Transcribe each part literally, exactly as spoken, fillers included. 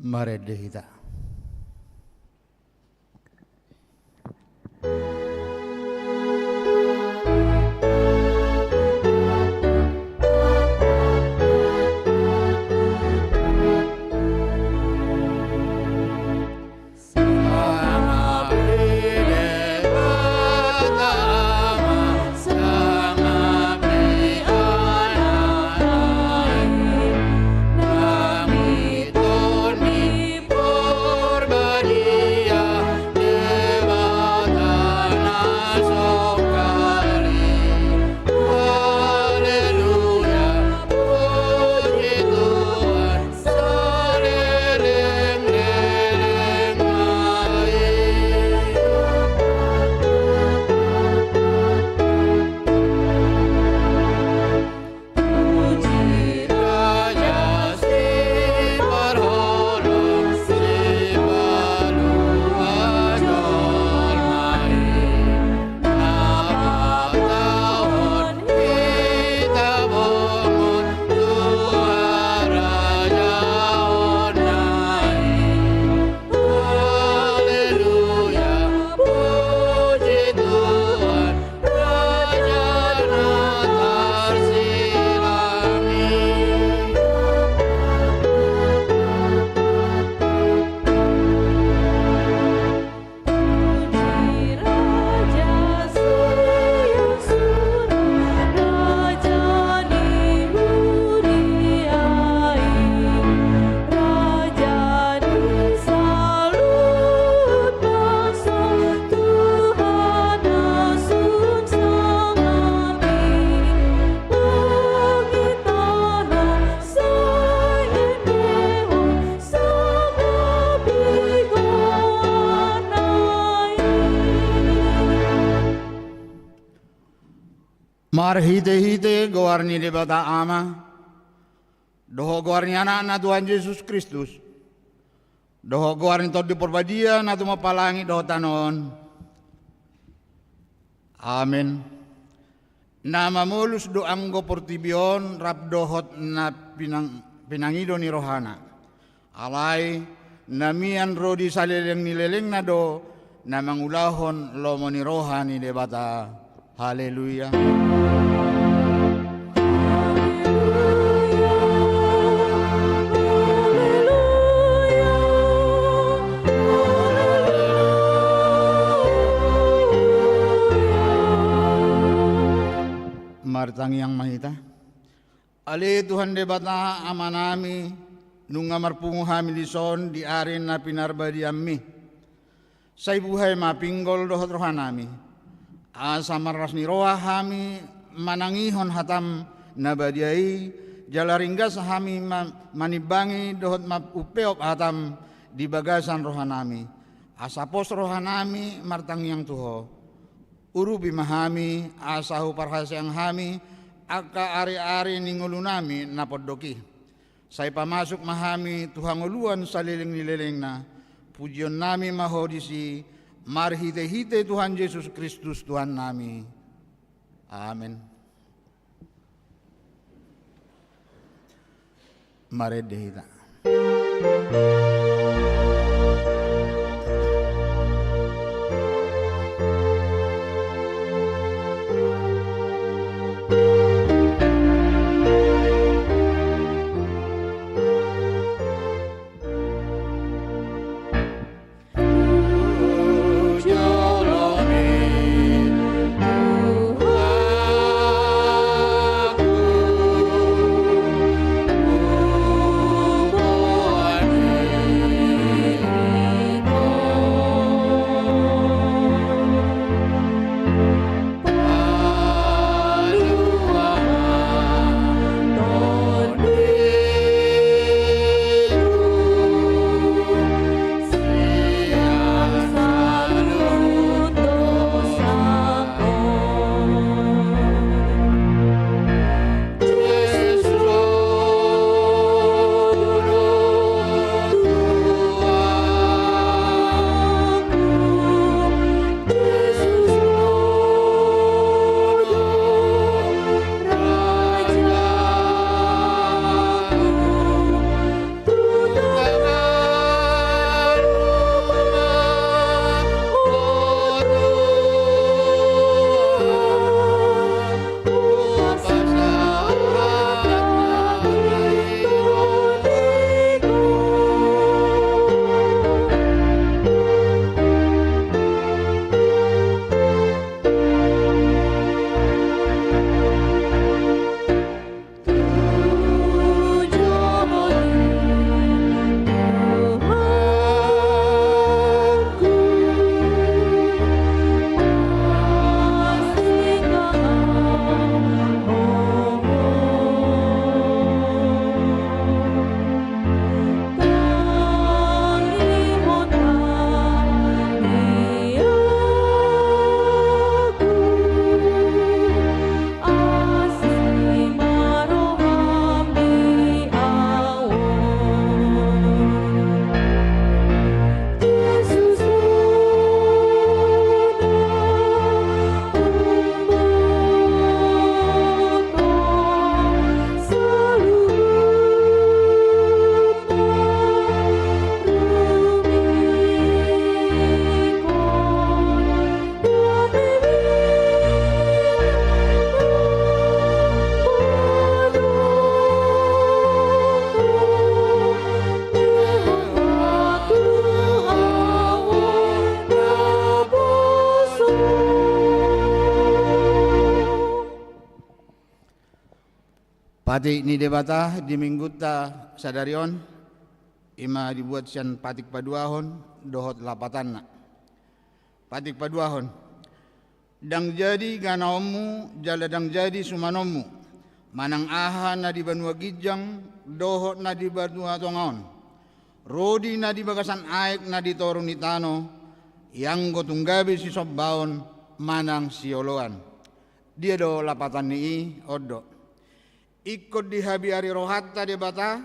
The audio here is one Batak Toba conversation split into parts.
Marende hita. Marhitehite goar ni Debata Ama, dohot goar ni Anakna Tuhan Jesus Kristus, dohot goar ni Tondi Parbadia na tumompa langit dohot tano on. Amen. Na mamolus do anggo portibi on rap dohot na pinang-, pinangido ni rohana. Alai na mian ro di saleleng ni lelengna do na mangulahon lomo ni roha ni Debata. Haleluya. Martangiang ma hita. Ale Tuhan Debata Amanami, nunga marpungu hami dison di ari na pinarbadianmi. Sai buhai ma pinggol dohot rohanami, asa marlas ni roha hami manangihon hatam na badia i, jala ringgas hami ma-, manimbangi dohot ma-, umpeop hatam di bagasan rohanami, asa pos rohanami martangiang tu Ho. Urupi ma hami, asa huparhaseang hami angka ari-ari ni ngolunami na pondok i. Sai pamasuk ma hami tu hangoluan saleleng ni lelengna. Pujionnami ma Ho disi, marhite-hite Tuhan Jesus Kristus Tuhannami. Amen. Marende hita. Patik ni Debata di minggunta sadari on, i ma dibuat sian patik paduahon dohot lapatanna. Patik paduahon. Ndang jadi ganaonmu jala ndang jadi sumanonmu, manang aha na di banua ginjang dohot na di banua tonga on, rodi na di bagasan aek na di toru ni tano, ianggo tung gabe sisombaon manang sioloan. Dia do lapatan ni i? On do: Ingkon dihabiari rohanta Debata,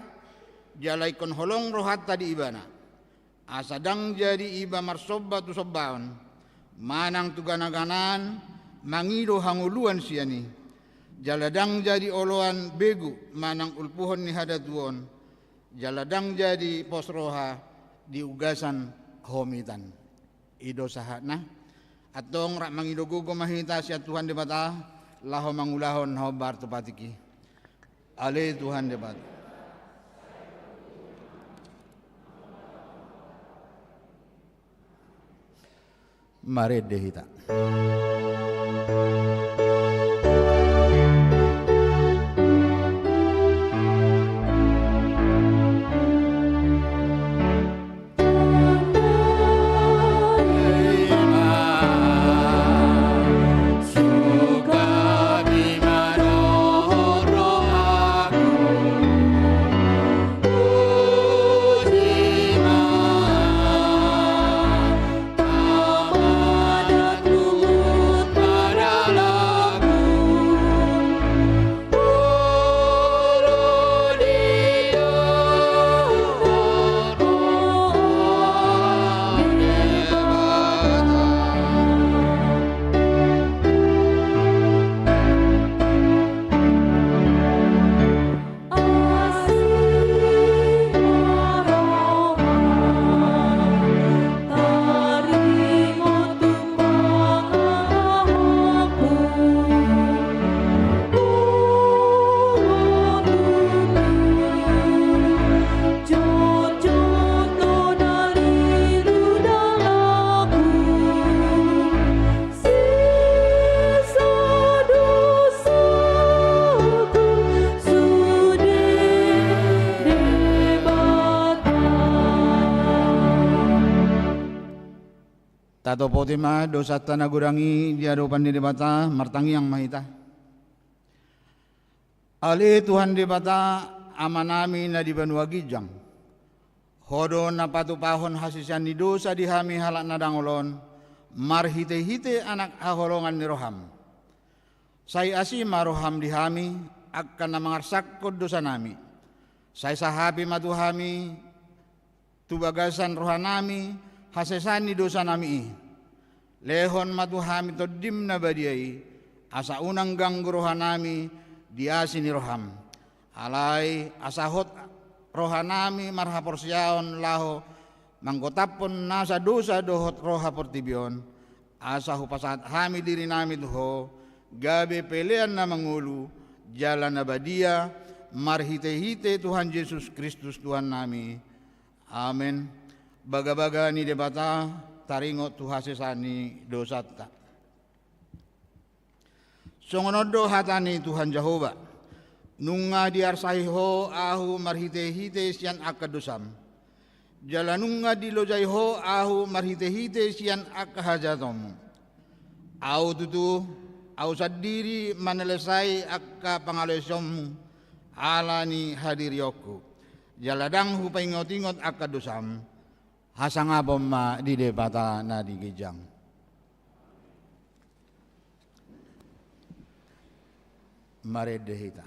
jala ingkon holong rohanta di Ibana, asa ndang jadi iba marsomba tu sombaon, manang tu ganaganaan mangido hangoluan sian i, jala ndang jadi oloan begu manang ulpuhon ni hadatuon, jala ndang jadi pos roha di ugasan homitan. I do sahatna. Antong rap mangido gogo ma hita sian Tuhan Debata, laho mangulahon na hombar tu patik i. Ale Tuhan Debata. Marende hita. Tatopoti ma dosanta na godang i di adopan ni Debata. Martangiang ma hita. Ale Tuhan Debata, Amanami na di banua ginjang, Ho do na patupahon hasisean ni dosa di hami halak na dangol on, marhitehite Anak haholongan ni roham. Sai asi ma roham di hami, angka na mangarsakhon dosanami. Sai sahapi ma tu hami, tu bagasan rohanami, hasesaan ni dosanami i. Lehon ma tu hami Tondim na badia i, asa unang ganggu rohanami di asi ni roham. Alai asa hot rohanami marhaporseaon laho manggotaphon nasa dosa dohot roha portibi on, asa hupasahat hami dirinami tu Ho, gabe pelean na mangolu, jala na badia, marhitehite Tuhan Jesus Kristus Tuhannami. Amen. Bagabaga ni Debata, taringot tu hasesaan ni dosanta. Songon on do hata ni Tuhan Jahowa: Nunga diarsahi Ho ahu marhitehite sian angka dosam, jala nunga dilojai Ho ahu marhitehite sian angka hajahatonmu. Ahu tutu, ahu sandiri manalesai angka pangalaosionmu ala ni hadirionku, jala ndang hupaingotingot angka dosam. Hasangapon ma di Debata na di ginjang. Marende hita.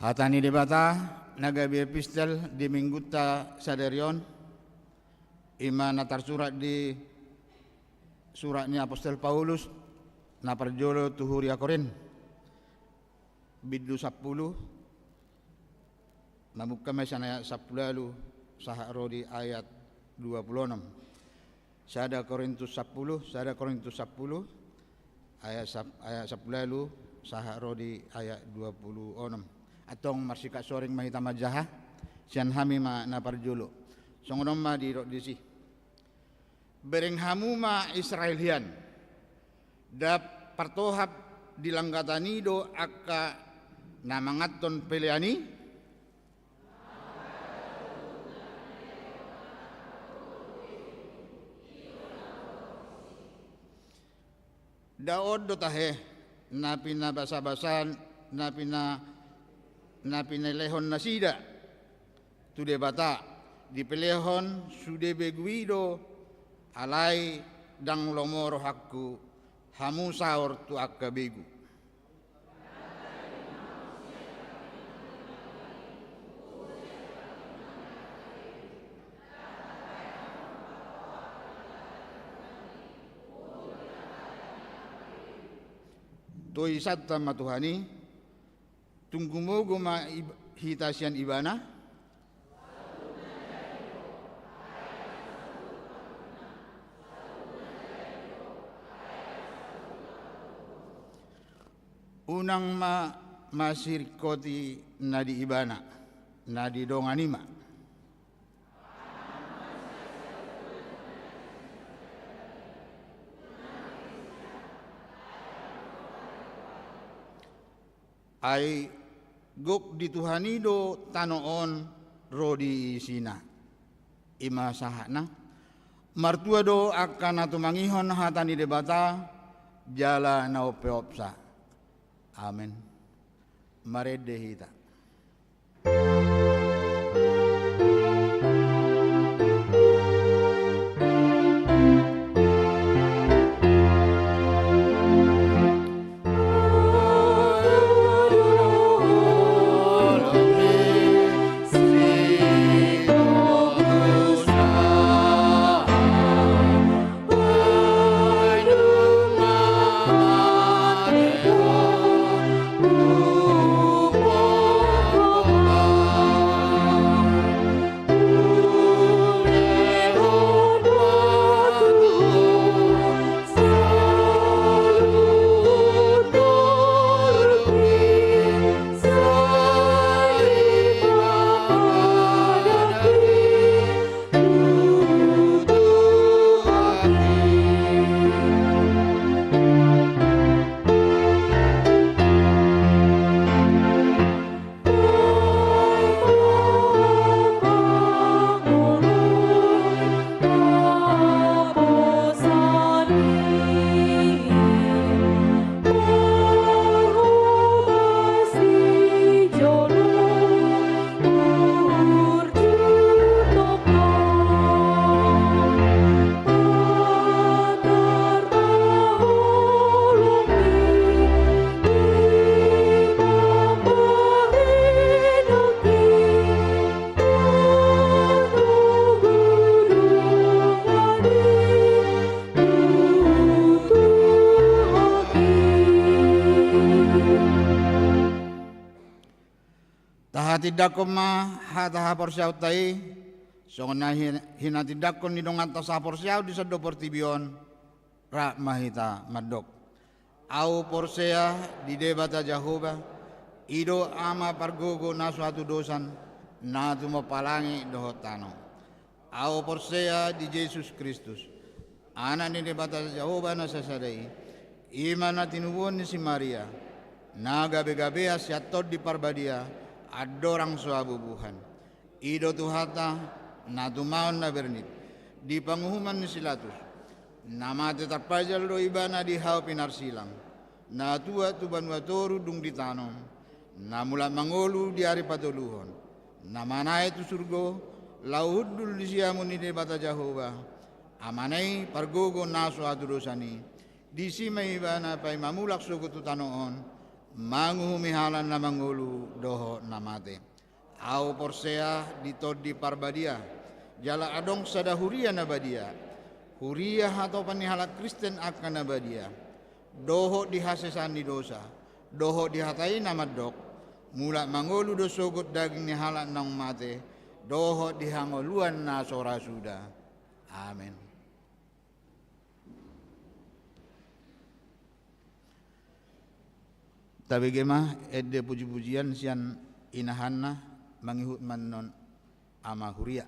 Hata ni Debata na gabe epistel di minggunta sadari on, i ma na tarsurat di surat ni apostel Paulus, na parjolo tu huria Korint, bindu sampulu, mamungka ma sian ayat sampulu ualu sahat ro di ayat dua pulu onom. Sada Korintus sampulu, sada Korintus sampulu, ayat sap-, ayat sampulu ualu sahat ro di ayat dua pulu onom. Antong marsikat soring ma hita manjaha, sian hami ma na parjolo. Songon on ma didok disi. Bereng hamu ma Israel hian, ndang partohap di langgatan i do angka na manganhon pelean i? Ndang on do tahe, na pinabasabasa, na pina-, na pinalehon nasida tu Debata, dipelehon sude begu i do, alai ndang lomo rohangku, hamu saor tu angka begu. Toisanta ma Tuhan i, tung gumogo ma ib-, hita sian Ibana. Unang ma masiringkoti na di Ibana, na di dongan i ma. Ai gok di Tuhan i do tano on ro di isina. I ma sahatna. Martua do angka na tumangihon hata ni Debata, jala na umpeopsa. Amen. Marende hita. Tahatindangkon ma hata haporseaonta i, songon na hi-, hinatindangkon ni donganta sahaporseaon di sandok portibi on, rap ma hita mandok. Ahu porsea di Debata Jahowa, i do Ama pargogo na so hatudosan, na tumompa langit dohot tano. Ahu porsea di Jesus Kristus, Anak ni Debata Jahowa na sasada i, i ma na tinubuhon ni si Maria, na gabegabean sian Tondi Parbadia, andorang so habubuhan. I do Tuhanta, na tumaon na bernit, di panguhuman ni si Latus, na mate tarpajal do Ibana di hau pinarsilang, na tuat tu banua toru dung ditanom, na mulak mangolu di ari patoluhon, na manaek tu surgo, laho hundul di siamun ni Debata Jahowa, Amana i pargogo na so hatudosan i, disi ma Ibana paima mulak sogot tu tano on, manguhumi halak na mangolu dohot na mate. Ahu porsea di Tondi Parbadia, jala adong sada huria na badia, huria hatopan ni halak Kristen angka na badia, dohot di hasesaan ni dosa, dohot di hata i na mandok: Mulak mangolu do sogot daging ni halak naung mate, dohot di hangoluan na so ra suda. Amen. Tabege ma ende pujipujian sian inahanna, mangihut ma annon ama huria.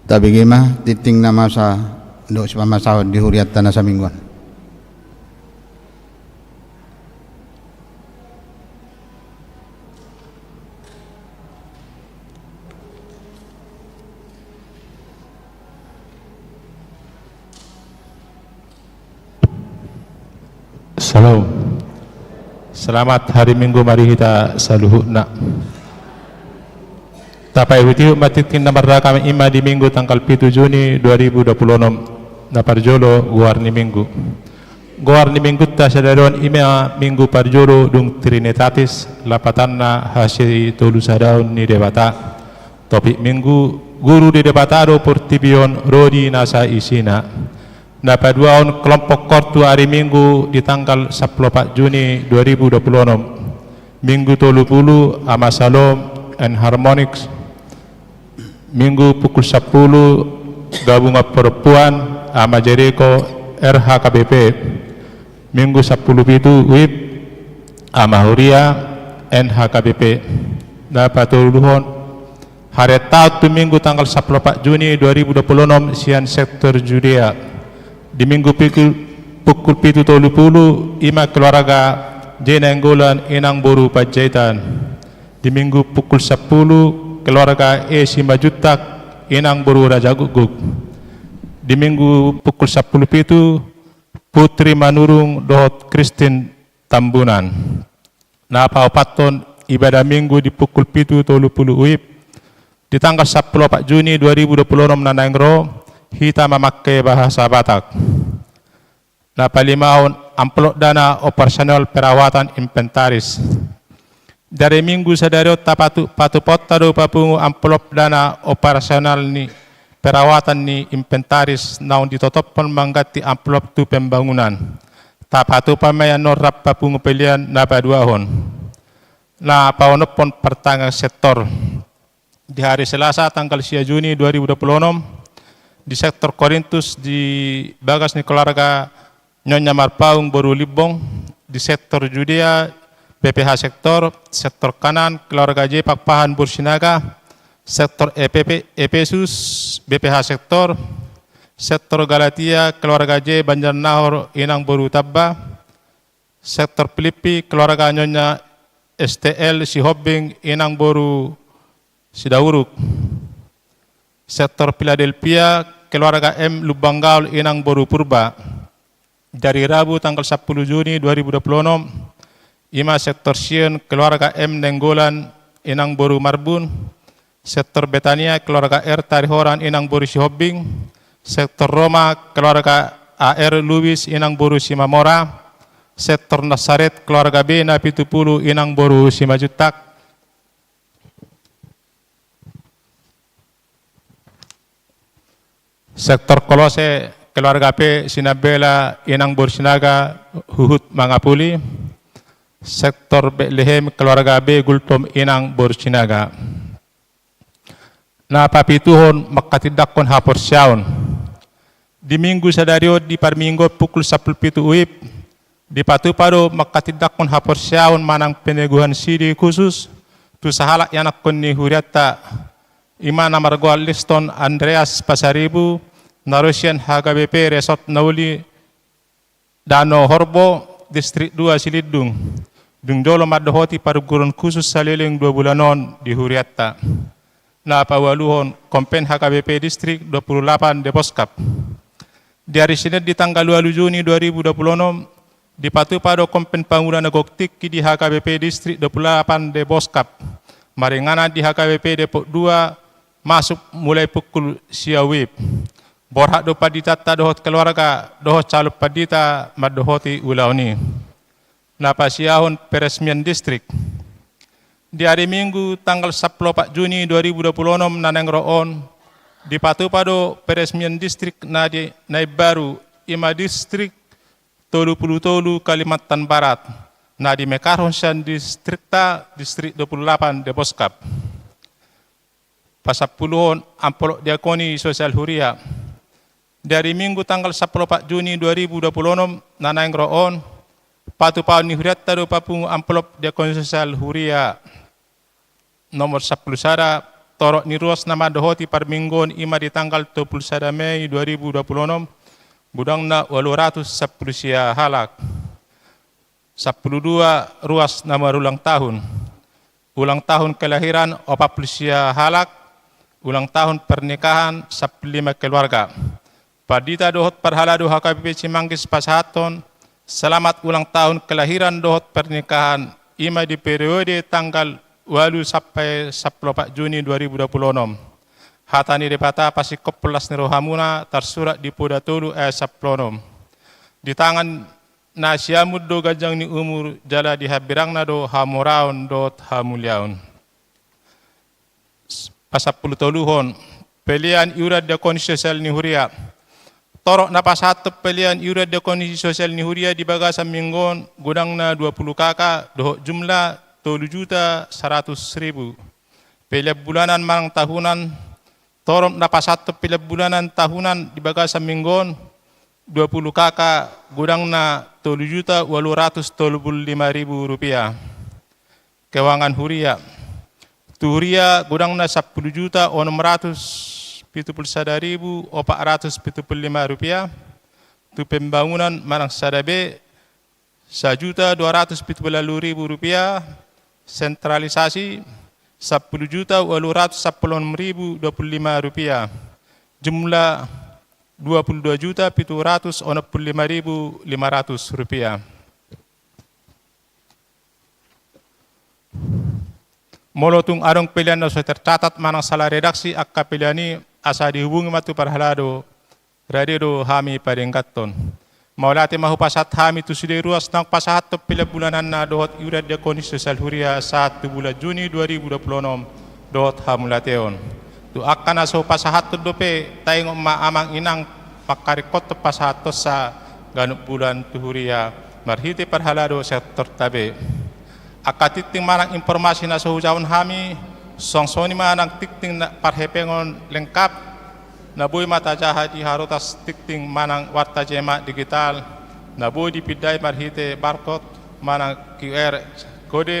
Tabege ma tingting na masa dohot sipamasahon di hurianta na samingguan. Salam. Selamat hari Minggu ma di hita saluhutna. Tapaihutihut ma tingting na marragam i ma di Minggu tanggal pitu Juni dua ribu dua puluh enam. Na parjolo, goar ni Minggu. Goar ni Minggunta sadari on i ma Minggu parjolo dung Trinitatis, lapatanna hasitolu sadaon ni Debata. Topik Minggu, guru ni Debata do portibi on ro di nasa isina. Na paduahon, kelompok khor tu ari Minggu di tanggal sampulu opat Juni dua ribu dua puluh enam. Minggu tolu pulu, Ama Salom and Harmonics. Minggu pukul sampulu, gabungan perempuan, Ama Jeriko, R H K B P. Minggu sampulu pitu, wib, Ama Huria, N H K B P. Na patoluhon, harianta on tu Minggu tanggal sampulu opat Juni dua ribu dua puluh enam sian sektor Judea. Di Minggu pukul, pukul pitu tolu pulu, i ma keluarga J Nainggolan, inang boru Panjaitan. Di Minggu pukul sampulu, keluarga E Simanjuntak, inang boru Rajagukguk. Di Minggu pukul sampulu pitu, Putri Manurung dohot Christine Tambunan. Na paopathon, ibadah Minggu di pukul pitu tolu pulu wib, di tanggal sampulu opat Juni dua ribu dua puluh enam na naeng ro, hita mamangke bahasa Batak. Na palimahon, amplop dana operasional perawatan inventaris. Di ari Minggu sadari on tapatu-, patupaonta do papungu amplop dana operasional ni perawatan ni inventaris naung ditotophon mangganti amplop tu pembangunan. Tapatupa ma i annon rap papungu pelean na paduahon. Na paonomhon, partangiangan sektor. Di hari Selasa tanggal sia Juni dua ribu dua puluh enam, di sektor Korintus, di bagas ni keluarga Nyonya Marpaung boru Limbong, di sektor Judea, B P H sektor, sektor Kanaan, keluarga J Pakpahan boru Sinaga, sektor E P P, Epesus, B P H sektor, sektor Galatia, keluarga J Banjarnahor, inang boru Tamba, sektor Pilippi, keluarga Nyonya S T L Sihombing, inang boru Sidauruk. Sektor Philadelphia, keluarga M Lumban Gaol, inang boru Purba. Di ari Rabu tanggal sampulu Juni dua ribu dua puluh enam, i ma sektor Sion, keluarga M Nainggolan, inang boru Marbun. Sektor Betania, keluarga R Tarihoran, inang boru Sihombing. Sektor Roma, keluarga A R Lubis, inang boru Simamora. Sektor Nasaret, keluarga B Napitupulu, inang boru Simanjuntak. Sektor Kolose, keluarga P Sinambela, inang boru Sinaga, huhut mangapuli. Sektor Betlehem, keluarga B Gultom, inang boru Sinaga. Na papituhon, manghatindanghon haporseaon. Di Minggu sadari on di parmingguon pukul sampulu pitu wib, dipatupa do manghatindanghon haporseaon manang peneguhan siri khusus tu sahalak ianakhon ni hurianta, i ma na margoar Liston Andreas Pasaribu, na ro sian H K B P Resort Na Uli, Dano Horbo, Distrik dua Silindung. Dung jolo mandohoti parungguron khusus saleleng dua bulan on di hurianta. Na paualuhon, Kompen H K B P Distrik dua puluh delapan Deboskap. Di ari Senin di tanggal ualu Juni dua ribu dua puluh enam, dipatupa do Kompen Pangula na gok tingki di H K B P Distrik dua puluh delapan Deboskap. Maringanan di H K B P Depok dua, masuk mulai pukul sia wib. Borhat do panditanta dohot keluarga, dohot calon pandita mandohoti ulaon i. Na pasiahon, peresmian distrik. Di ari Minggu tanggal sampulu opat Juni dua ribu dua puluh enam na naeng ro on, dipatupa do peresmian distrik na di, na imbaru, i ma Distrik tolu pulu tolu Kalimantan Barat, na dimekarhon sian distrikta Distrik dua puluh delapan Deboskap. Pasampuluhon, amplop diakoni sosial huria. Di ari Minggu tanggal sampulu opat Juni dua ribu dua puluh enam na naeng ro on, patupaon ni hurianta do papungu amplop diakoni sosial huria nomor sampulu sada, Torop ni ruas na mandohoti parmingguon i ma di tanggal dua pulu sada Mei dua ribu dua pulu onom, godangna ualu ratus sampulu sia halak. Sampulu dua ruas na marulang tahun. Ulang tahun kelahiran opat pulu sia halak, ulang tahun pernikahan sampulu lima keluarga. Pandita dohot parhalado H K B P Cimanggis pasahathon selamat ulang tahun kelahiran dohot pernikahan, i ma di periode tanggal ualu sampai sampulu opat Juni dua ribu dua pulu onom. Hata ni Debata pasingkophon las ni rohamuna tarsurat di Poda tolu ayat sampulu onom. Di tangan na siamun do ganjang ni umur jala di hambirangna do hamoraon dohot hamuliaon. Pasampulu toluhon, pelean iuran diakonis sosial ni huria. Torop na pasahathon pelean iuran diakonis sosial ni huria di bagasan minggu on godangna dua pulu K K dohot jumlah tolu juta saratus ribu. Pelean bulanan manang tahunan, torop na pasahathon pelean bulanan tahunan di bagasan minggu on dua pulu K K godangna tolu juta ualu ratus tolu pulu lima ribu rupiah. Keuangan huria. Tu huria godangna sampulu juta onom ratus pitu pulu sada ribu opat ratus pitu pulu lima rupiah. Tu pembangunan manang sada B, sajuta dua ratus pitu pulu ualu ribu rupiah. Sentralisasi, sampulu juta ualu ratus sampulu onom ribu dua pulu lima rupiah. Jumlah dua pulu dua juta pitu ratus onom pulu lima ribu lima ratus rupiah. Molo tung adong pelean na so tercatat manang sala redaksi angka pelean i, asa dihubungi ma tu parhalado, rade do hami padengganhon. Mauliate ma hupasahat hami tu sude ruas naung pasahathon pelean bulananna dohot iuran diakonis sosial huria sahat tu bulan Juni dua ribu dua pulu onom dohot hamuliateon. Tu angka na so pasahathon dope, taingot ma amang inang pangkaringkothon pasahathonsa ganup bulan tu huria marhite parhalado sektorta be. Angka tingting manang informasi na so hujahahon hami, suang songon i ma nang tingting na parhepengon lengkap, na boi ma tajaha di harotas tingting manang warta jemaat digital, na boi dipindai marhite barcode manang Q R code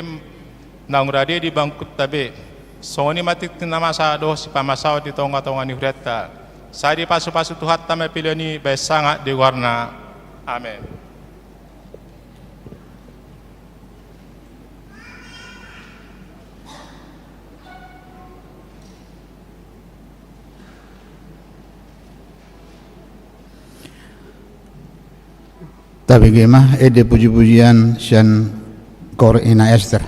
naung rade di bangkunta be. Songon i ma tingting na masa dohot sipamasaon di tongatonga ni hurianta. Sai dipasupasu Tuhanta ma pelean i bahen sangap di goarna. Amen. Tabege ma ende pujipujian sian Koor Ina Ester.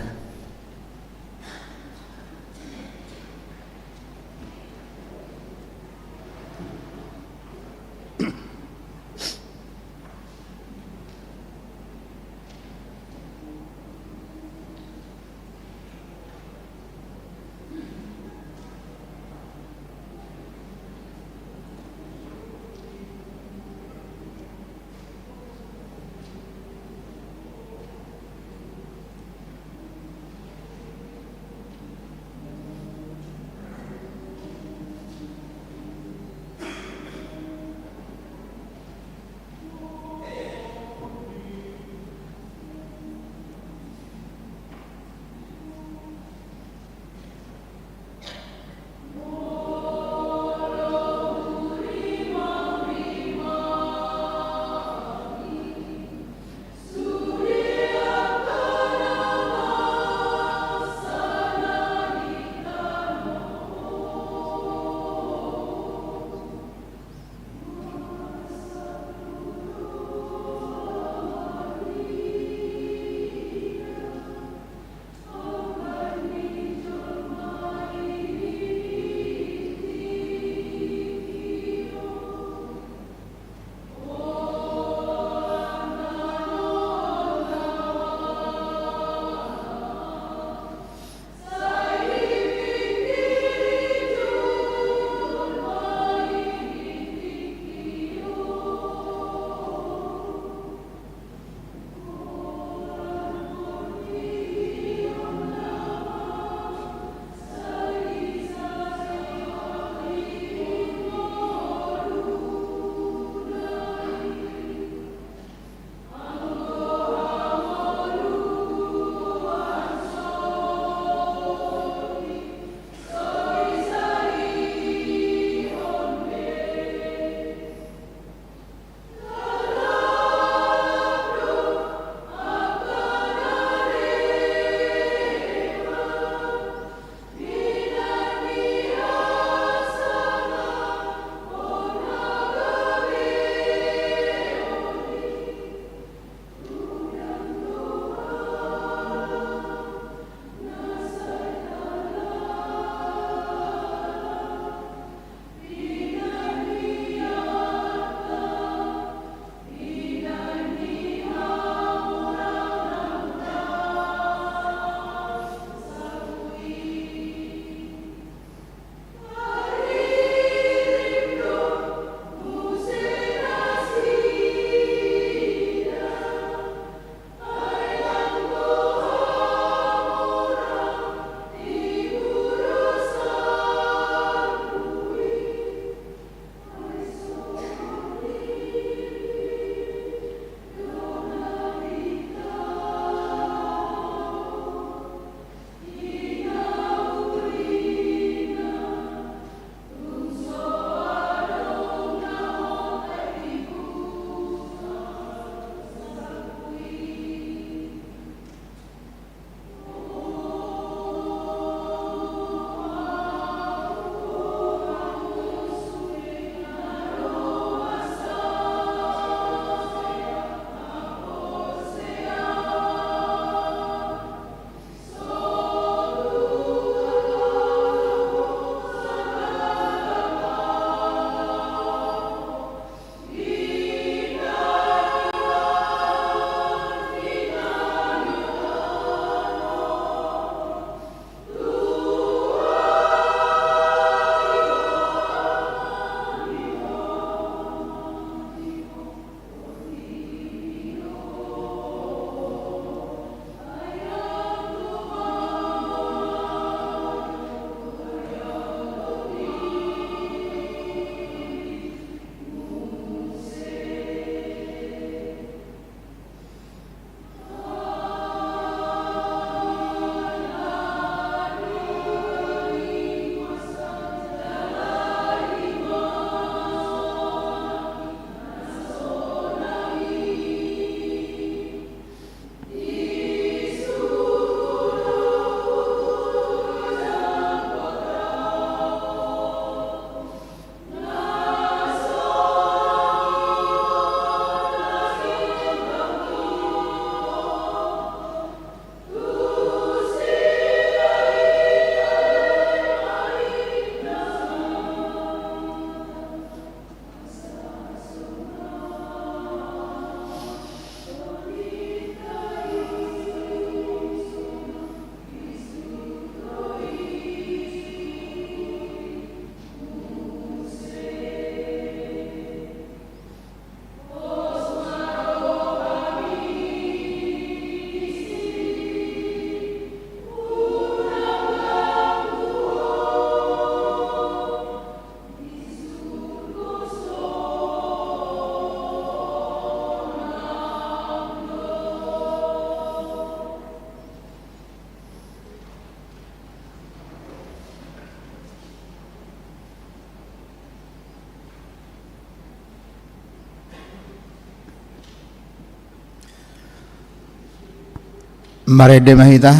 Marende ma hita,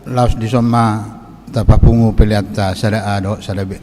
laos dison ma tapapungu peleanta sada A dohot sada B.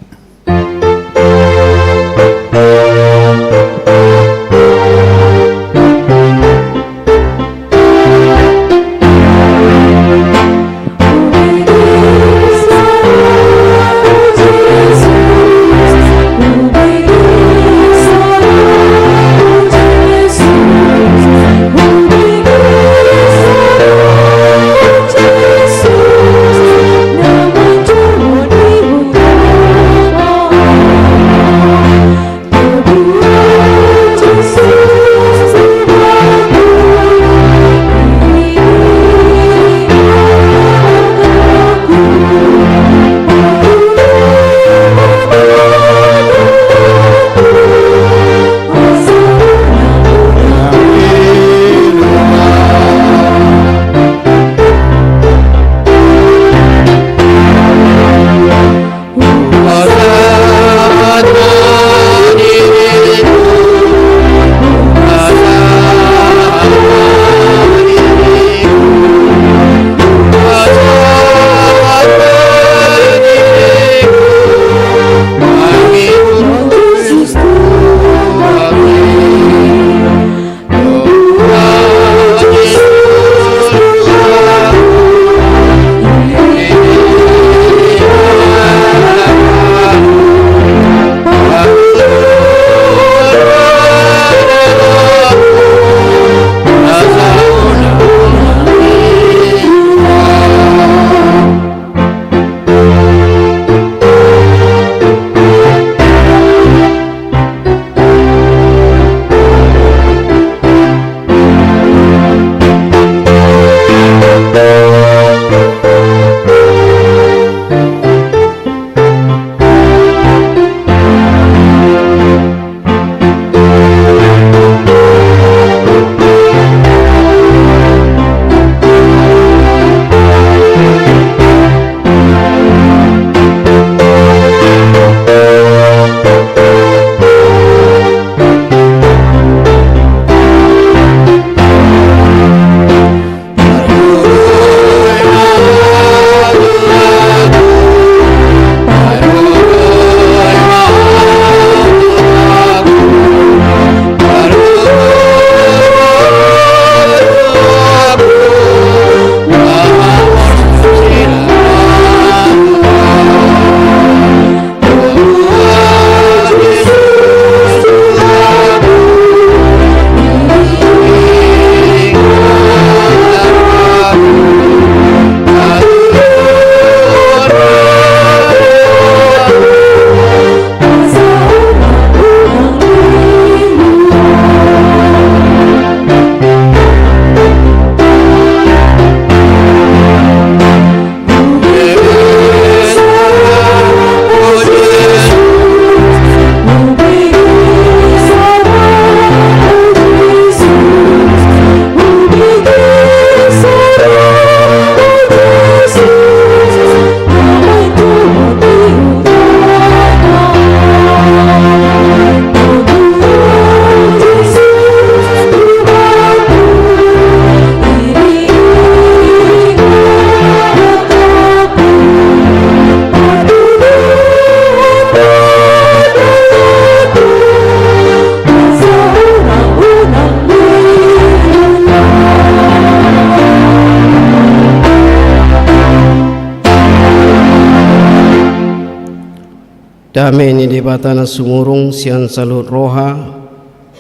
Dame ni Debata na sumurung sian saluhut roha,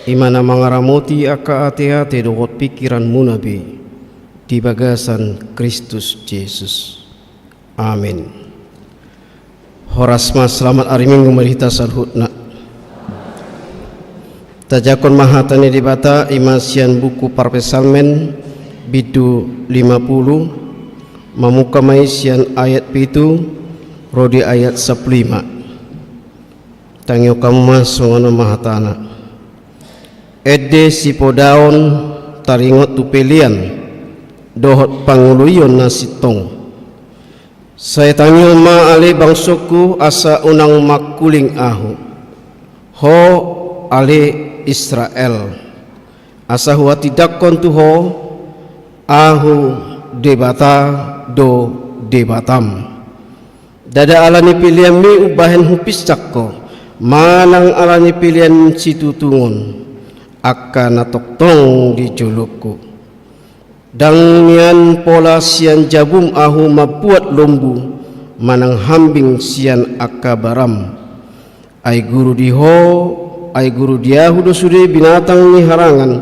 i ma na mangaramoti angka ateate dohot pingkiranmuna be di bagasan Kristus Jesus. Amen. Horas ma, selamat ari Minggu ma di hita saluhutna. Tajangkon ma hata ni Debata, i ma sian buku Parpsalmen, bindu lima pulu, mamungka ma i sian ayat pitu ro di ayat sampulu lima. Tangihon hamu ma, songon on ma hatana. Ende sipodaon taringot tu pelean dohot pangoloion na sintong. Sai tangihon ma ale bangsongku, asa unang mangkuling ahu, ho ale Israel, asa huhatindangkon tu ho ahu Debata do Debatam. Ndada ala ni peleanmi umbahen hupinsang ho, manang ala ni pelean situtungon, angka na tongtong di jolongku. Ndang nian pola sian jabum ahu mambuat lombu, manang hambing sian angka baram. Ai guru di ho, ai guru di ahu do sude binatang ni harangan,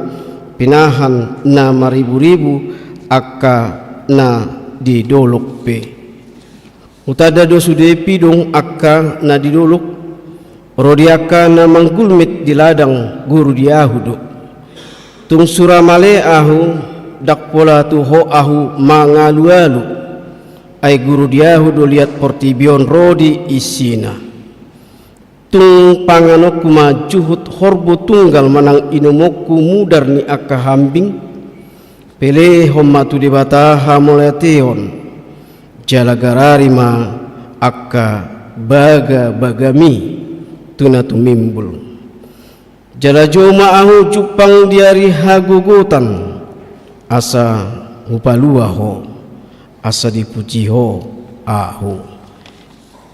pinahan na mariburibu, angka na di dolok pe. Hutanda do sude pidong angka na di dolok, ro di angka na manggulmit di ladang guru di ahu do. Tung sura male ahu, ndang pola tu ho ahu mangalualu. Ai guru di ahu do liat portibi on ro di isina. Tung panganonku ma juhut horbo tunggal manang inumonku mudar ni angka hambing. Pelehon ma tu Debata hamauliateon. Jala garari ma angka bagabagami tu na tumimbul. Jala jou ma ahu jumpang di ari hagogotan, asa hupalua ho, asa dipuji ho ahu.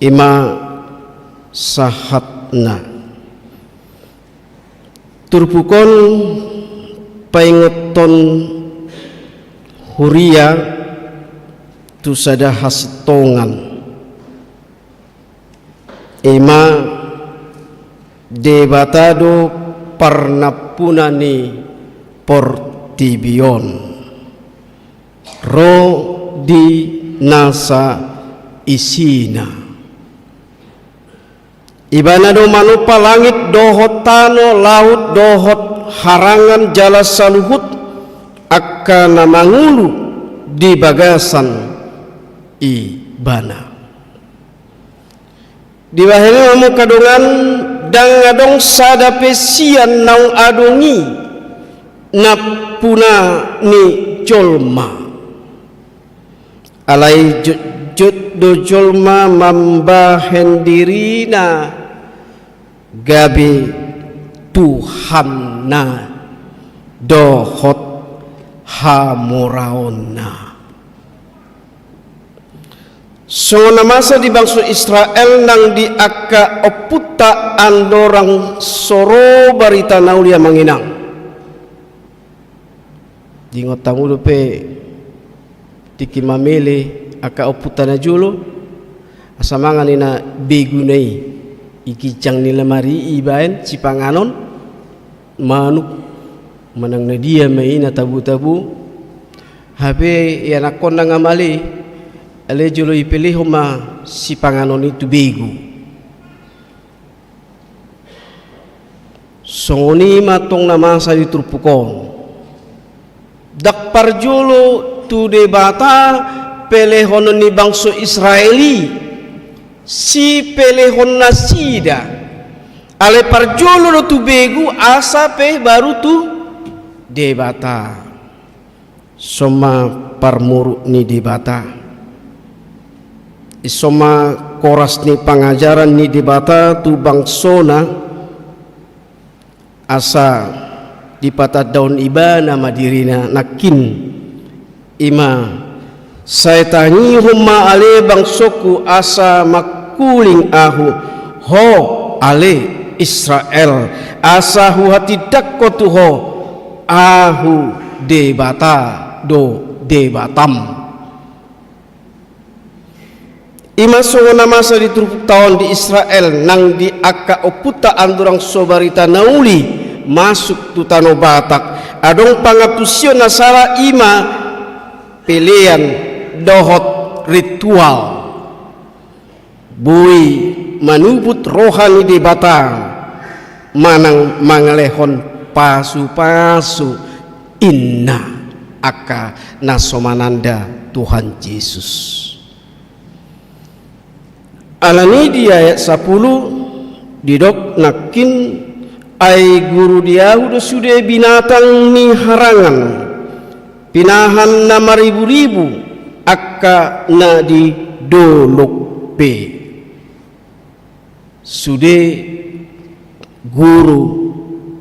I ma sahatna. Turpuk on paingothon huria tu sada hasintongan. I ma Debata do parnampuna ni portibi on. Ro di nasa isina. Ibana do manompa langit dohot tano, laut dohot harangan jala saluhut angka na mangolu di bagasan ibana. Dibahen i ma mungka dongan, ndang adong sada pe sian naung adong i nampuna ni jolma. Alai jotjot do jolma mambahen dirina gabe Tuhanna dohot hamoraonna. Songon na masa di bangso Israel nang di angka ompunta andorang so ro barita na uli, amang inang. Diingot hamu dope tingki mamele angka ompunta na jolo, asa mangan i na beguna i, di ginjang ni lemari i ibaen sipanganon, manuk, manang na dia ma i na tabo-tabo. Hape ianakhonna nga male, alai jolo ipelehon ma sipanganon i tu begu. Songon i ma tong na masa di turpuk on. Ndang parjolo tu Debata pelehonon ni bangso Israel i sipelehon nasida. Alai parjolo do tu begu asa pe baru tu Debata. Son ma parmuruk ni Debata. Ison ma koras ni pangajaran ni Debata tu bangsona, asa dipatandahon ibana ma dirina nangkin. I ma, sai tangihon ma ale bangsongku asa mangkuling ahu, ho ale Israel, asa huhatindangkon tu ho, ahu Debata do Debatam. I ma songon na masa di turpukta on di Israel nang di angka ompunta andorang so barita na uli masuk tu tano Batak. Adong pangantusion na sala, i ma pelean dohot ritual. Boi manubut roha ni Debata manang mangalehon pasu-pasu, inna angka na so mananda Tuhan Jesus. Alani di ayat sapuluh didok nangkin, ai guru di ahu do sude binatang ni harangan, pinahan na mariburibu, angka na di dolok pe. Sude guru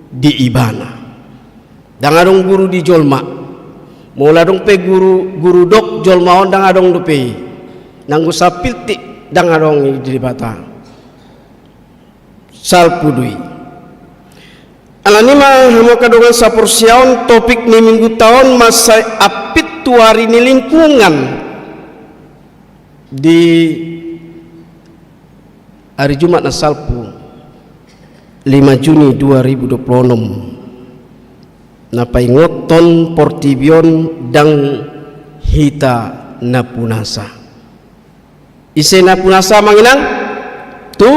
di ibana. Ndang adong guru di jolma. Molo adong pe guru, guru dok jolma on, ndang adong dope i. Nanggo sapiltik ndang adong i di Debata. Salpu do i. Alani i ma hamu angka dongan saporseaon, topik ni mingguta on mansai ampit tu ari ni lingkungan. Di ari Jumat na salpu, lima Juni dua ribu dua puluh enam, na paingothon portibi on ndang hita na punasa. Ise na punasa amang inang? Tu,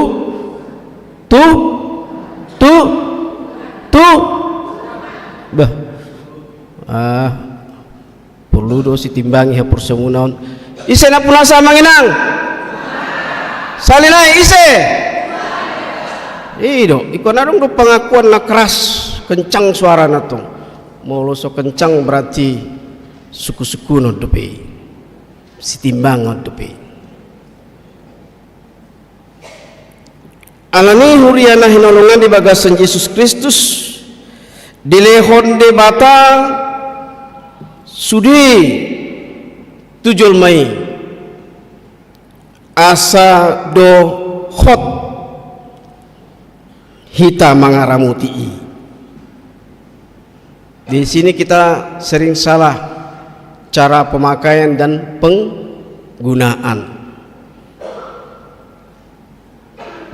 tu, tu, tu. Bah. Ah. Porlu do sitimbangi haporseaonmuna on. Ise na punasa amang inang? Sahali nai, ise? I do, ingkon adong do pangakuan na keras, kencang suarana tong. Molo so kencang berarti sungkunsungkunon dope i. Sitimbangon dope i. Alani i huria na hinaholongan di bagasan Jesus Kristus, dilehon Debata sude tu jolma i asa dohot hita mangaramoti i. Di sini kita sering salah cara pemakaian dan penggunaan.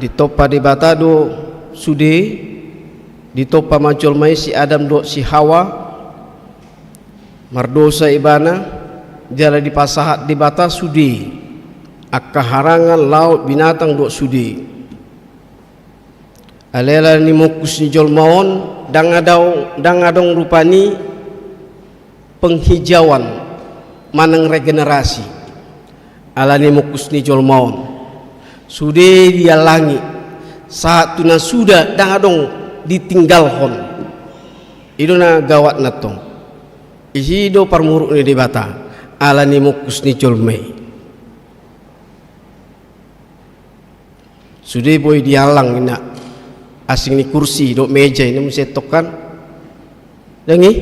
Ditompa Debata do sude, ditompa ma jolma i, si Adam dohot si Hawa, mardosa ibana, jala dipasahat Debata sude, angka harangan, laut, binatang dohot sude. Alai ala ni mungkus ni jolma on, ndang adong, ndang adong rupani penghijauan manang regenerasi. Ala ni mungkus ni jolma on, sude diallangi, sahat tu na suda ndang adong ditinggalhon. I do na gawatna tong. Disi do parmuruk ni Debata ala ni mungkus ni jolma i. Sude boi diallang inna, asing ni kursi dohot meja inna muse tong kan. Ndang i?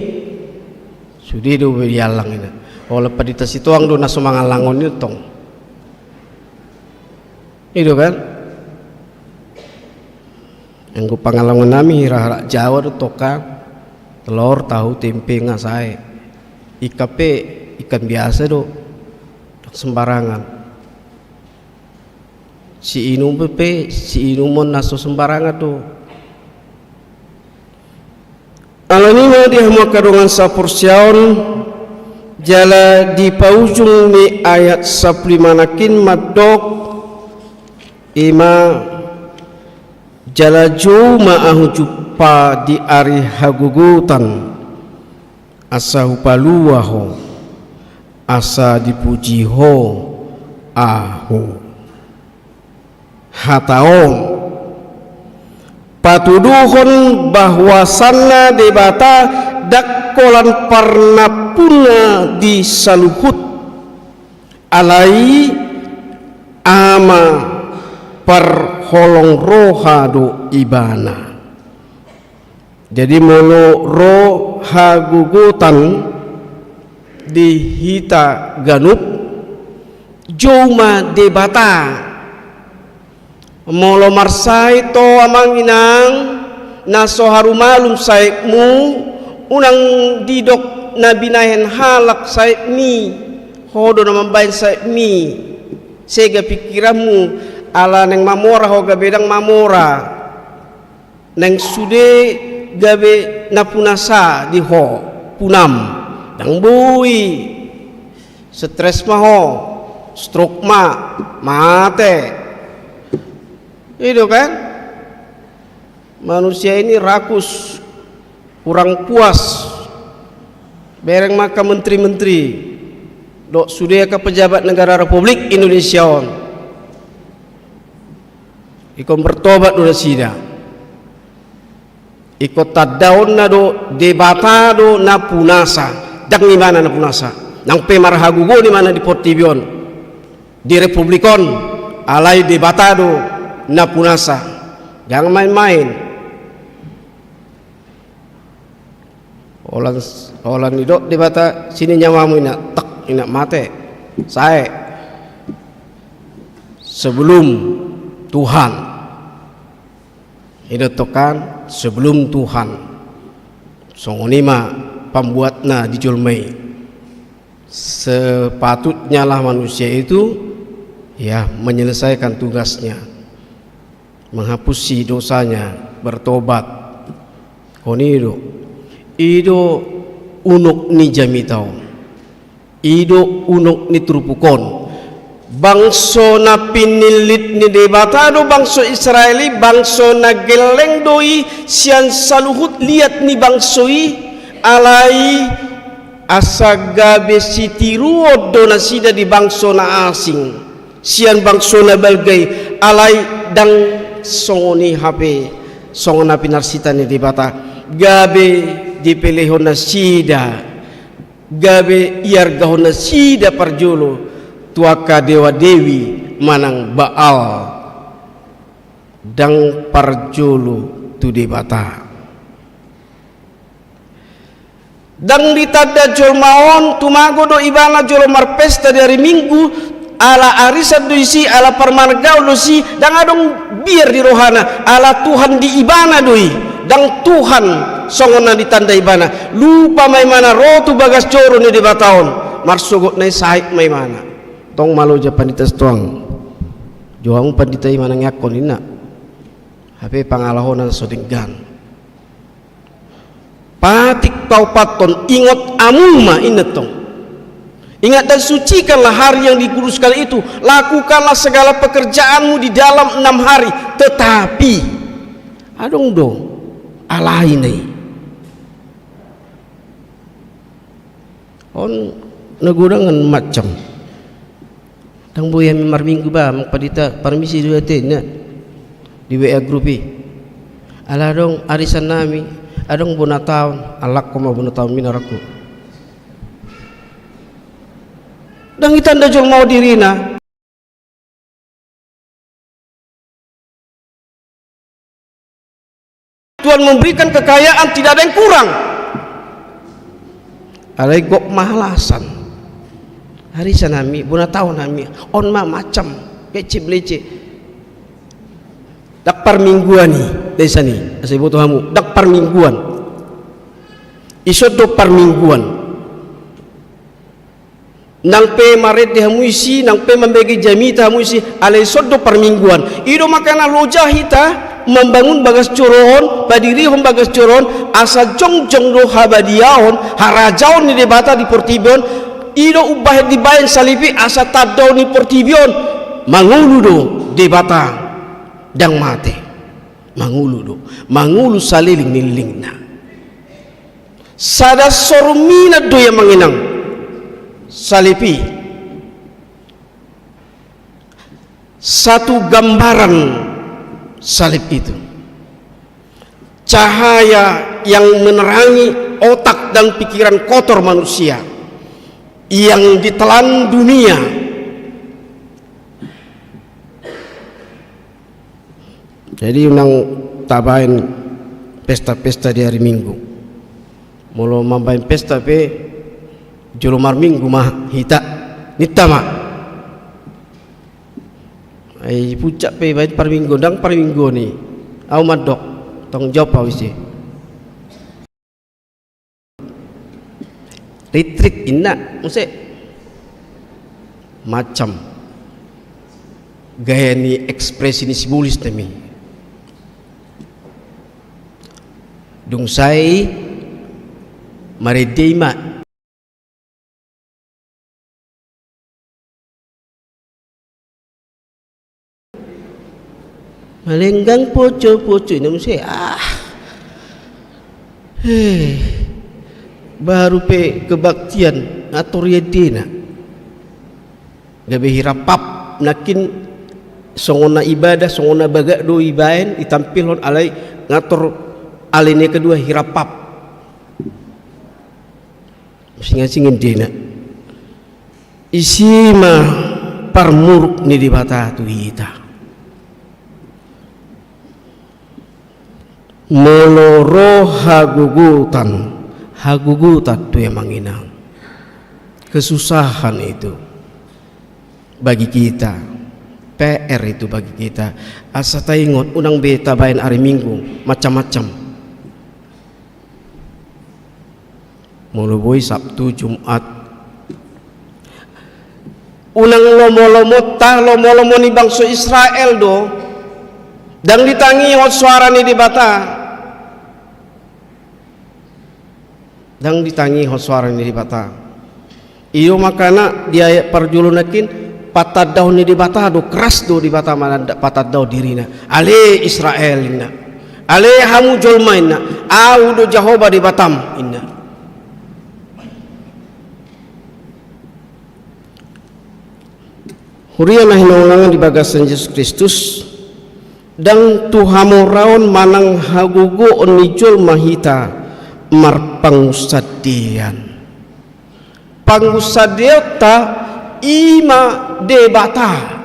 Sude do boi diallang inna. Olo, Pandita Sitohang do na so mangallanghon i tong. I do kan? Anggo pangallanghon nami hira-hira Jawa do tong kan. Telor, tahu, tempe, nga sae. Ikan pe, ikan biasa do. Ndang sembarangan. Siinum pe, siinumon na so sembarangan do. Alani i ma di hamu angka dongan saporseaon, jala di paujung ni ayat sampulu lima nangkin mandok, i ma, jala jou ma ahu jumpa di ari hagogotan, asa hupalua ho, asa dipuji ho ahu. Hata on patuduhon bahwasanna Debata ndang holan parnampunna di saluhut, alai Ama parholong roha do Ibana. Jadi molo ro hagogotan di hita ganup, jou ma Debata. Molo marsahit ho amang inang, na so haru malum sahitmu, unang didok na binahen halak sahitmi, ho do na mambahen sahitmi. Sega pingkiranmu, ala naeng mamora ho gabe ndang mamora. Naeng sude gabe na punasa di ho, punam. Ndang boi. Stres ma ho, stroke ma, mate. I do kan? Manusia ini rakus, kurang puas. Bereng ma angka menteri-menteri dohot sude angka pejabat negara Republik Indonesia on. Ingkon bertobat do nasida. Ingkon tandaonna do Debata do na punasa. Ndang ibana na punasa. Nang pe marhagogoon ibana di portibi on, di republik on, alai Debata do na punasa. Ndang main-main. Holan, holan didok Debata, sini nyawamu, inna, tak, inna, mate. Sae. Sebelum Tuhan. Didok kan, sebelum Tuhan. Songon i ma pambuatna di jolma i. Sepatutnya lah manusia itu, ya, menyelesaikan tugasnya, menghapusi dosanya, bertobat. Songon i do. I do unok ni jamita on. I do unok ni turpuk on. Bangso na pinillit ni Debata do bangso Israel i, bangso na gelleng do i sian saluhut liat ni bangso i, alai asa gabe sitiruon do nasida di bangso na asing, sian bangso na balga i, alai ndang songon i hape, songon na pinarsita ni Debata, gabe dipelehon nasida, gabe iargahon nasida parjolo tu angka dewa-dewi manang Baal, ndang parjolo tu Debata. Ndang ditanda jolma on, tumago do ibana jolo marpesta di ari Minggu, ala arisan do disi, ala parmargaon do disi, ndang adong biar di rohana, ala Tuhan di ibana do i, ndang Tuhan songon na ditanda ibana. Lupa ma ibana ro tu bagas joro ni Debata on, marsogot na i sahit ma ibana. Tong ma loja pandita Sitohang. Jo hamu pandita i manangiangkon, inna. Hape pangalahoan so denggan. Patik paopathon, ingot hamu ma, inna tong. Ingat dan sucikanlah hari yang dikuduskan itu, lakukanlah segala pekerjaanmu di dalam enam hari. Tetapi, adong do, alai na i. On na godang an macam. Ndang boi hami marminggu ba, amang pandita, parmisi do ate, inna. Di W A grup i. Ala adong arisan nami, adong bona taon, alak ho ma bona taon mina rangku. Ndang itanda jolma on dirina. Tuhan memberikan kekayaan, tidak ada yang kurang. Alai gok ma alasan. Arisan nami, bona taon nami, on ma macam, kecil belece. Ndang parmingguan i, desa ni, asa iboto hamu, ndang parmingguan. Ison do parmingguan. Nang pe marende hamu disi, nang pe mambege jamita hamu disi, alai ison do parmingguan. I do makana loja hita mambangun bagas joro on, padirihon bagas joro on, asa jongjong do habadiaon, harajaon ni Debata di portibi on. I do umbahen dibaen salib i asa tandaon ni portibi on. Mangolu do Debata, ndang mate. Mangolu do. Mangolu saleleng ni lelengna. Sada soru minat do i, amang inang, salib i. Satu gambaran salib itu. Cahaya yang menerangi otak dan pikiran kotor manusia yang ditelan dunia. Jadi unang tabaen pesta-pesta di ari Minggu. Molo mambaen pesta pe jolo marminggu ma hita, ninta ma. Ai puncak pe ibaen parminggu, ndang parminggu ni. Au mandok, tanggung jawab au ise. Ritrik inna muse. Macam gaya ni ekspresi ni sibolis nami. Dung sae i marende i ma. Malenggang poco-poco inna muse, ah. Heh. Baru pe kebaktian, ngator i endena. Gabe hirapap, nangkin songon na ibadah, songon na bagak do ibaen, itampilhon, alai ngator ale ni kedua hirapap. Singasing endena. Isi ma parmuruk ni Debata tu hita. Molo ro hagogotan, Hagogotan tu amang inang. Kesusahan itu bagi kita, P R itu bagi kita. Asa taingot, unang be tabaen ari Minggu macam-macam. Molo boi Sabtu, Jumat. Unang lomo-lomonta, lomo-lomo ni bangso Israel do. Ndang ditangihon soara ni Debata. Ndang ditangihon soara ni Debata. I do makana di ayat parjolo nangkin, patandahon ni Debata do, keras do Debata mananda-, patandahon dirina. Ale Israel, inna. Ale hamu jolma, inna. Ahu do Jahowa Debatam, inna. Huria na hinaholongan di bagasan Jesus Kristus, ndang tu hamoraon manang hagogoon ni jolma hita marpangunsandean. Pangunsandeonta i ma Debata.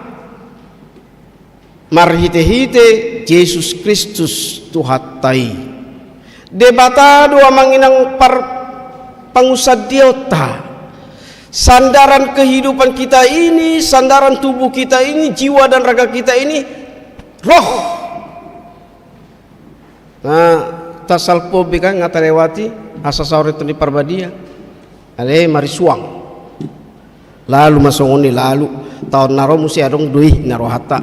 Marhite-hite Jesus Kristus Tuhanta i. Debata do amang inang par-, pangunsandeonta. Sandaran kehidupan kita ini, sandaran tubuh kita ini, jiwa dan raga kita ini, roh. Na tasalpu be kan, nga talewati, asa saor i tu Tondi Parbadia. Ale marisuang. Lalu ma songon i, lalu. Taon na ro muse adong do i na rohanta.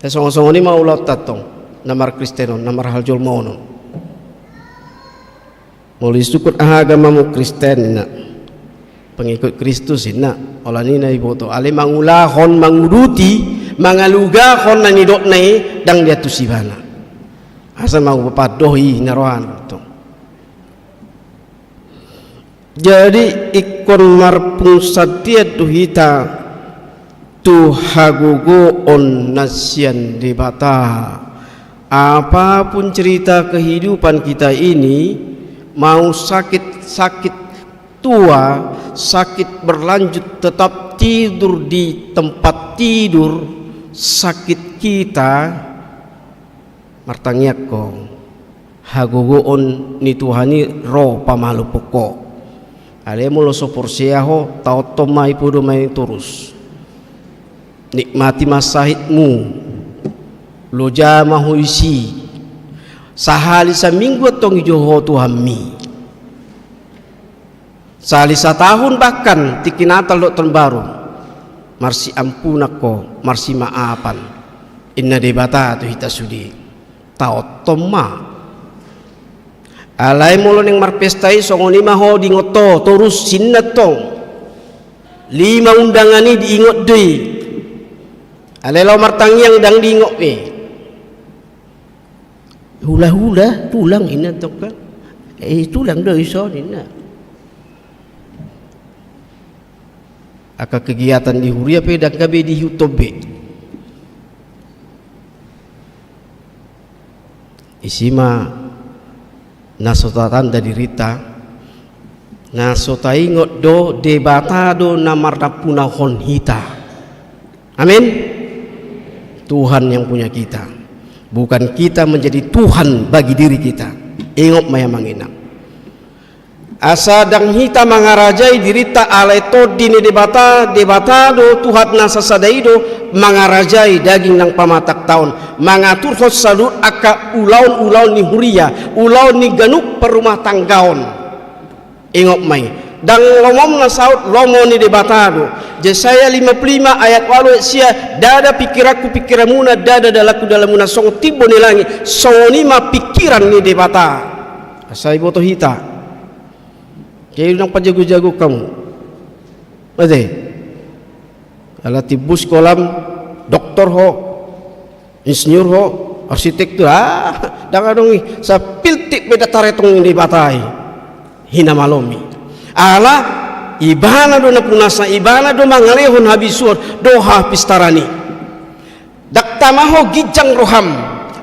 Ai songon-songon i ma ulaonta tong, na markristenon, na marhajolmaonon. Molo disungkun aha agamamu, Kristen, inna. Pengikut Kristus, inna. Holan i na diboto. Alai mangulahon, manguduti, mangalugahon na nidokna i, ndang diantusi ibana. Asa mangupapandok i na rohana tong. Jadi ingkon marpangunsandean do hita tu hagogoon na sian Debata. Apapun cerita kehidupan kita ini, mau sakit-sakit tua, sakit berlanjut, tetap tidur di tempat tidur, sakit kita, martangiang ho, hagogoon ni Tuhan i ro pamalumhon ho. Alai molo so porsea ho, taonhon ma i, podo ma i torus. Nikmati ma sahitmu, loja ma ho disi. Sahali saminggu antong ijo ho Tuhanmi. Sahali satahun bahkan, tingki Natal dohot Taon Baru, marsiampunan ho, marsimaafan. Inna Debata tu hita sude. Taonhon ma. Alai molo naeng marpesta i, songon i ma ho diingot ho, torus sinna tong. Lima undangan i diingot do i. Alai laho martangiang ndang diingot be. Hula-hula, tulang, inna tong kan. Eh, tulang do ison, inna. Angka kegiatan di huria pe ndang gabe diihuthon be. Isi ma na so tatanda dirinta, na so taingot do Debata do na marnampunahon hita. Amin. Tuhan yang punya kita. Bukan kita menjadi Tuhan bagi diri kita. Ingot ma i amang inang. Asa ndang hita mangarajai dirinta alai tondi ni Debata, Debata do Tuhan na sasada i do mangarajai daging nang pamatangta on, mangaturhon saluhut angka ulaon-ulaon ni huria, ulaon ni ganup parumahtanggaon. Ingot ma i, ndang lomom na saut, lomo ni Debata do. Jesaya lima puluh lima ayat ualu, ayat sia, ndada pingkiranku pingkiranmuna, ndada dalanku dalanmuna, songon timbo ni langit, songon i ma pingkiran ni Debata. Asa diboto hita. Jadi unang pajago-jago hamu. Ate. Ala timbus holan doktor ho, insinyur ho, arsitektur, ah, ndang adong i, sapiltik pe ndang taretong ni Debata i. Hinamalom i. Ala, ibana do na punasa, ibana do mangalehon habisuhon, dohot hapistaran i. Ndang tama ho ginjang roham,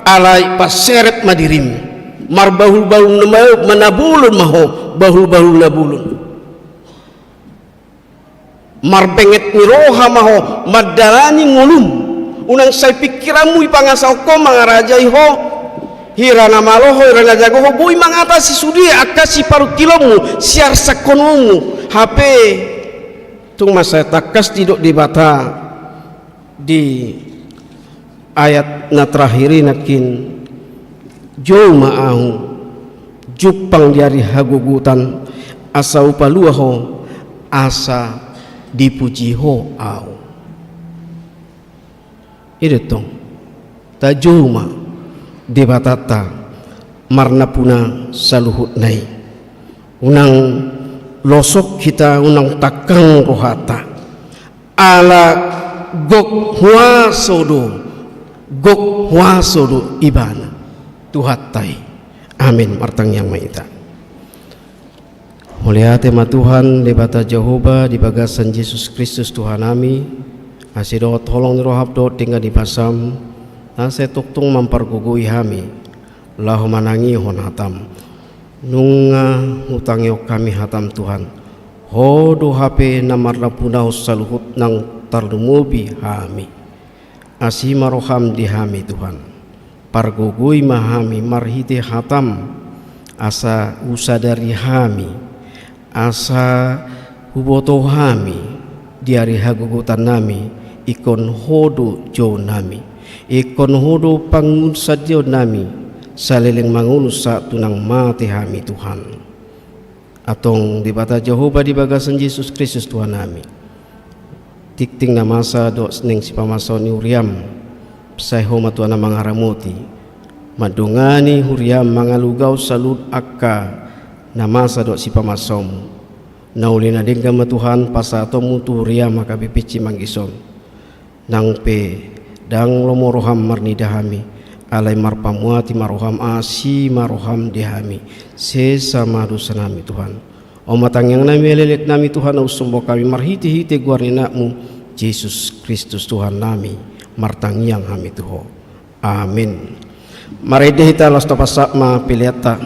alai parseret ma dirim. Marbahul-bahul na ma-, manabolon ma ho, bahul-bahul na bolon. Marbenget ni roha ma ho, mandalani ngolum. Unang sai pingkiranmu ipangasahon ho mangarajai ho. Hira na malo ho, hira na jago ho, boi mangatasi sude angka siparungkilonmu, siarsangkononmu. Hape tung mansai tangkas didok Debata di ayat na terakhir i nangkin, jou ma ahu, jumpang di ari hagogotan, asa hupalua ho, asa dipuji ho ahu. I do tong, tajou ma Debatanta marnapuna saluhutna i. Unang losok hita, unang tangkang rohanta. Ala gok huaso do, gok huaso do Ibana, Tuhanta i. Amin. Martangiang ma hita. Mauliate ma Tuhan, Debata Jahowa, di bagasan Jesus Kristus Tuhanami, asi dohot holong ni roham dohot denggan ni basam, na sai tongtong mampargogoi hami laho manangihon hatam. Nunga hutangihon hami hatam, Tuhan. Ho do hape na marnapunahon saluhut nang tarlumobi hami. Asi ma roham di hami, Tuhan. Pargogoi ma hami marhite hatam, asa husadari hami, asa huboto hami di ari hagogotannami, ingkon ho do jouonnami, ingkon ho do pangunsandionnami, saleleng mangolu sahat tu nang mate hami, Tuhan. Antong Debata Jahowa, di bagasan Jesus Kristus Tuhanami, tingting na masa dohot naeng sipamasaon ni huriam, sai ho ma Tuhan na mangaramoti, mandongani huriam, mangalugaon saluhut angka na masa dohot sipamasaonmu. Na uli na denggan ma Tuhan pasahatonmu tu huriam H K B P C Manggis on. Nang pe ndang lomo roham marnida hami, alai marpamuati ma roham, asi ma roham di hami, sesa ma dosanami, Tuhan. On ma tangiangnami, eleleknami, Tuhan, na husomba hami marhitehite goar ni Anakmu, Jesus Kristus Tuhannami, martangiang hami tu Ho. Amin. Marende hita laos tapasahat ma peleanta.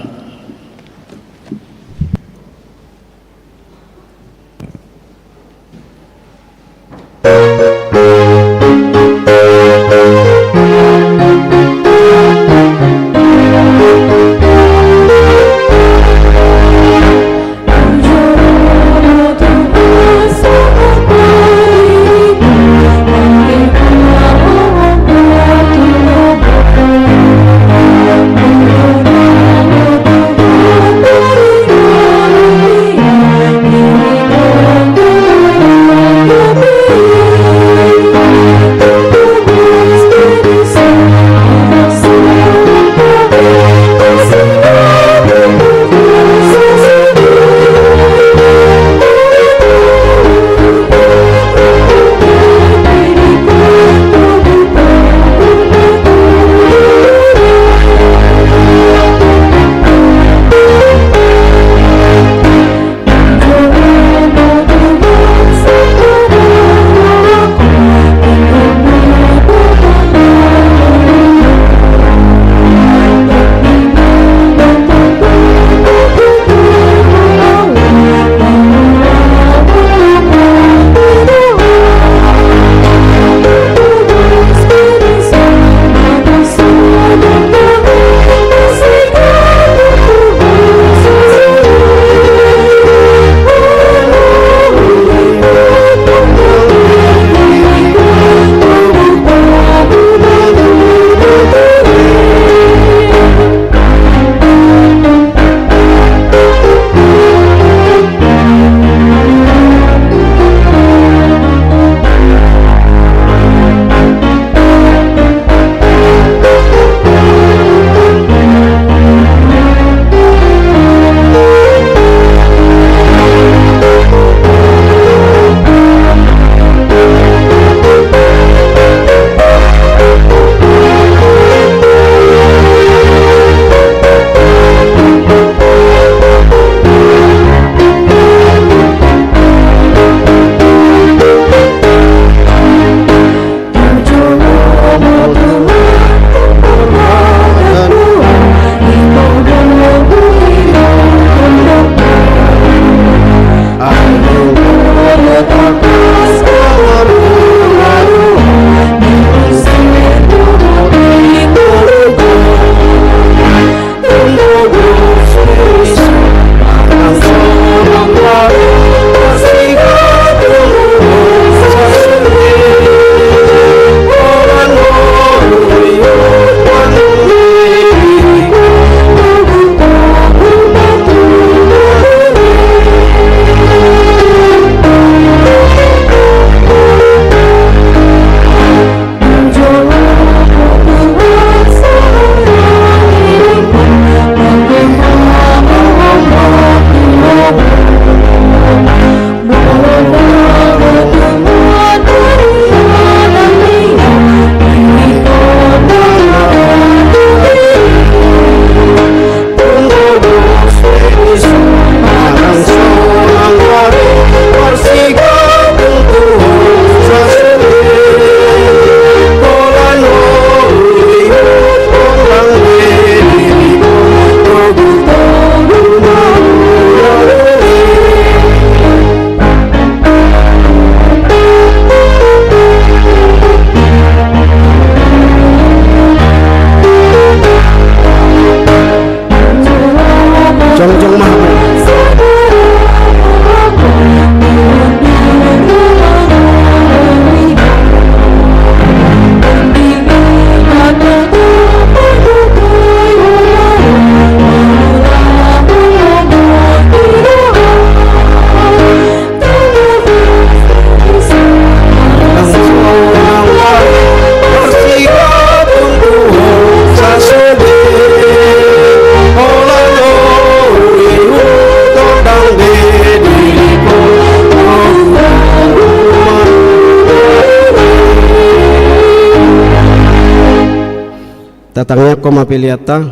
Tatangiangkon ma peleanta.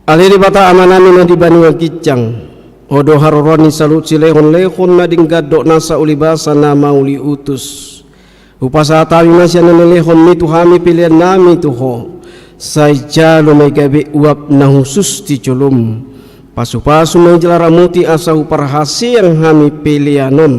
Ale Debata Amanami na di banua ginjang, Ho do haroroan ni saluhut silehonlehon na denggan dohot nasa ulibasa na mauliutus. Hupasahat hami ma sian na nilehonmi tu hami peleannami tu Ho. Sai jalo ma i gabe uap na hushus di jolom. Pasupasu ma i jala ramoti asa huparhaseang hami pelean on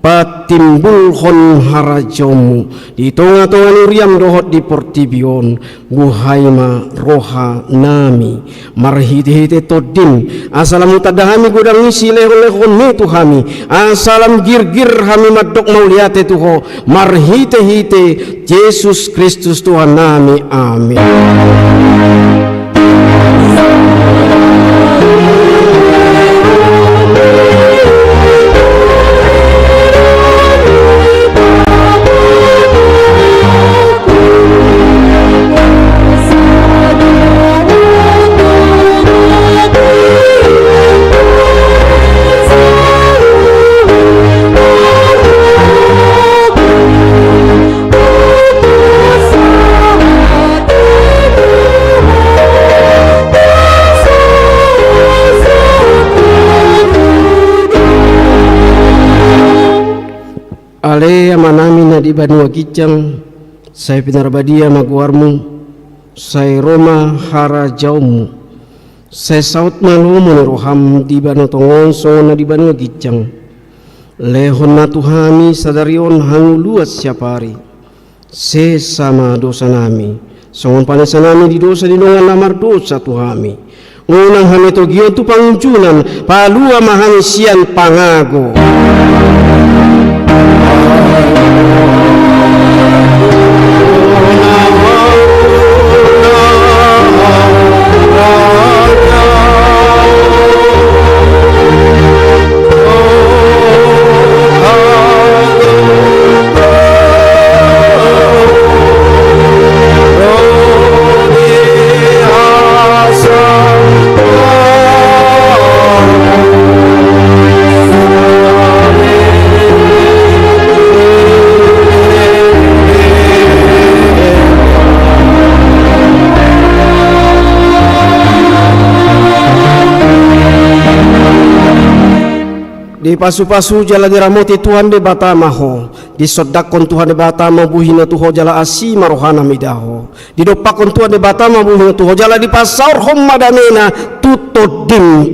patimbulhon harajaonmu di tongatonga ni huriam dohot di portibi on. Buhai ma rohanami marhitehite Tondim, asa lam hutanda hami godang ni silehonlehonmi tu hami, asa lam girgir hami mandok mauliate tu Ho, marhitehite Jesus Kristus Tuhannami. Amin. Ale Amanami na di banua ginjang, sai pinarbadia ma goarmu, sai ro ma harajaonmu, sai saut ma lomo ni roham di banua tonga on songon na di banua ginjang. Lehon ma tu hami sadari on hangoluan siapari. Sesa ma dosanami, songon panesanami di dosa ni dongan na mardosa tu hami. Unang hami togihon tu pangunjunan, palua ma hami sian pangago. Dipasupasu jala diramoti Tuhan Debata ma ho. Disondangkon Tuhan Debata ma buhina tu ho jala asi ma rohana mida ho. Didompakkon Tuhan Debata ma buhina tu ho jala dipasaorhon ma damena tu tondim.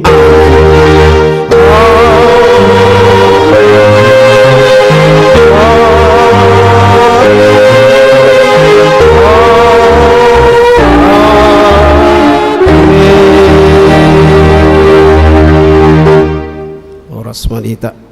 Horas ma di hita.